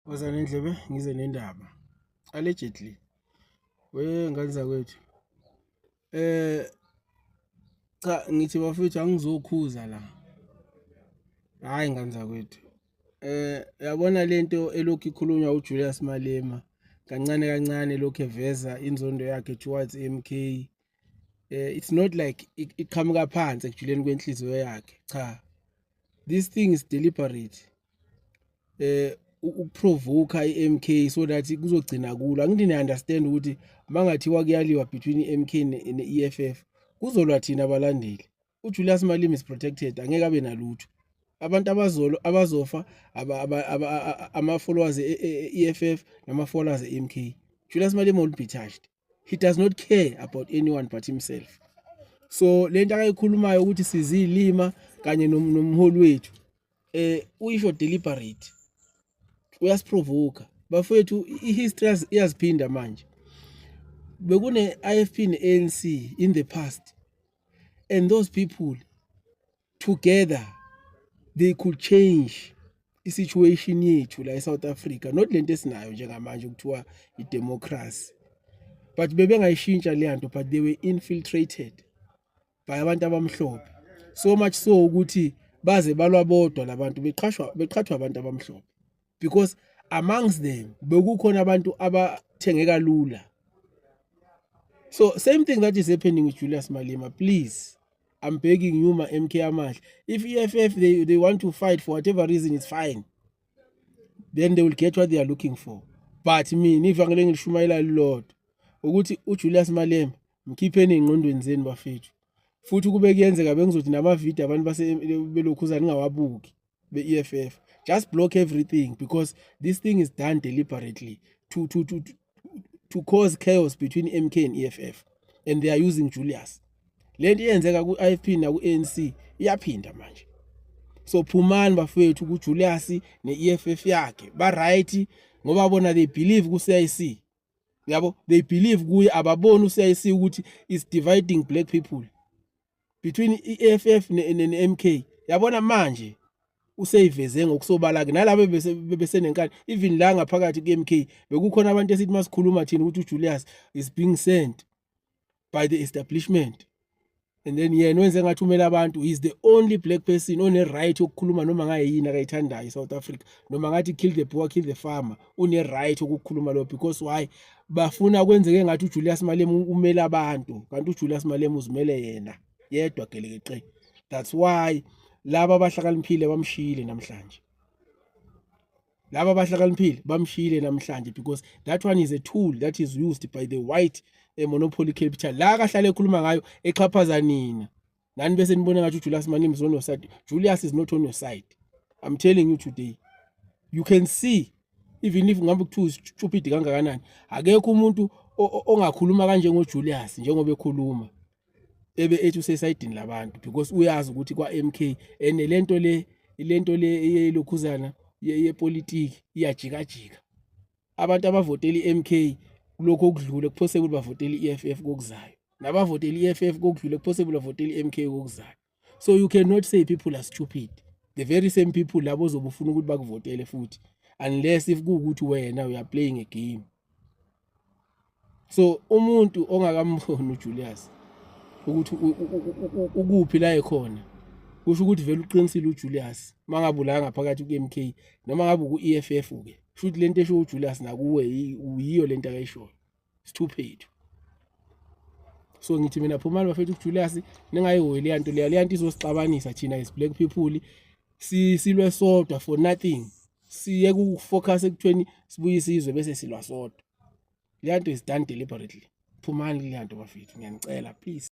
Woza nendlebe ngize nendaba. Allegedly. We ngane zakwethu. Cha, ngithi bafethu, angizokhuza la. Hayi, ngane zakwethu. Yabona lento elokhu ikhulunywa uJulius Malema kancane kancane, lokhu eveza inzondo yakhe towards MK. It's not like iqhamuka phansi ekujuleni kwenhliziyo yakhe. Cha. This thing is deliberate. Ukuprovoke iMK so that kuzogcina kulo. Angithi ni understand ukuthi mangathiwa kuyaliwa between iMK ne-EFF, kuzolwa thina abalandeli. uJulius Malema is protected, angeke abe nalutho. Abantu abazolo abazofa ama followers e-EFF nama followers e-MK. Julius Malema won't be touched. He does not care about anyone but himself. So lento akayikhulumayo ukuthi sizilima kanye nomholi wethu, uyisho deliberate, uyasiprovoka bafethu. I-history iyaziphinda. Manje bekune IFP ne-ANC in the past, and those people together, they could change i-situation yethu la eSouth Africa, not lento esinayo njengamanje kuthiwa i-democracy, but bebengayishintsha le nto. But they were infiltrated by abantu abamhlophe, so much so ukuthi baze balwa bodwa labantu, beqhashwa, beqhathwa abantu abamhlophe, because amongst them bekukhona abantu abathengeka lula. So same thing that is happening with Julius Malema. Please, I'm begging you, ma MK amahle, if EFF, they want to fight for whatever reason, it's fine, then they will get what they are looking for. But mina ivangeli engilishumayela lilodwa, ukuthi uJulius Malema mkhipheni engqondweni zenu bafethu. Futhi kube kuyenzeka, bengizothi namavidiyo abantu base belokhuzana ningawabuki be-EFF, just block everything, because this thing is done deliberately to cause chaos between MK and EFF, and they are using Julius. Lento iyenzeka ku-IFP naku-ANC, iyaphinda manje. So phumani bafethu kuJulius ne-EFF yakhe. Ba right ngoba bona they believe ku-CIC yabo, they believe kuye. Ababoni u-CIC ukuthi is dividing black people between i-EFF ne-MK. Yabona manje useyiveze ngokusobala ke nalabo bese besenenkani. Even la ngaphakathi ku-MK bekukhona abantu esithi masikhuluma thina ukuthi uJulius is being sent by the establishment, and then yena wenze ngathi umele abantu. He is the only black person one right yokukhuluma noma ngaye yini akayithandayo eSouth Africa, noma ngathi kill the poor, kill the farmer, une right ukukhuluma lo. Because why? Bafuna kwenzeke ngathi uJulius Malema umele abantu, kanti uJulius Malema uzimele yena yedwa gelekeqe. That's why laba abahlakaniphile bamshiyile namhlanje, laba abahlakaniphile bamshiyile namhlanje, because that one is a tool that is used by the white monopoly capital la kahlale ekhuluma ngayo, exhaphaza nina nani, bese nibone ngathi uJulius Malema is on your side. Julius is not on your side, I'm telling you today. You can see, even if ngabe kuthiwa stupid kangakanani, akekho umuntu ongakhuluma kanje ngoJulius njengoba ekhuluma, ebe ethi usesayidini labantu, because uyazi ukuthi kwa MK ene lento le yelokhuzana yepolitiki iyajikajika. Abantu abavotela iMK kulokho okudlule kupossible bavotela iEFF kokuzayo, nabavotela iEFF kokudlule kupossible bavotela iMK kokuzayo. So you cannot say people are stupid. The very same people labo ozobe ufuna ukuthi bakuvotele futhi, unless if kuwukuthi wena you are playing a game. So umuntu ongakamboni uJulius ukuthi ukuphi la ekhona, kusho ukuthi vele uqinisile uJulius. Mangabe ula ngaphakathi ku-MK noma ngabe ku-EFF ke, kusho ukuthi lento esho uJulius nakuwe yiyo lento akayishoyo, stupid. So ngithi mina, phumani bafethu kuJulius, ningayihoyi leya nto leya. Leya nto izosixabanisa thina as black people, silwe sodwa for nothing. Siye ku-focus ekuthweni sibuyise izwe, bese silwa sodwa. Leya nto is done deliberately. Phumani kuleya nto bafethu, ngiyanicela, please.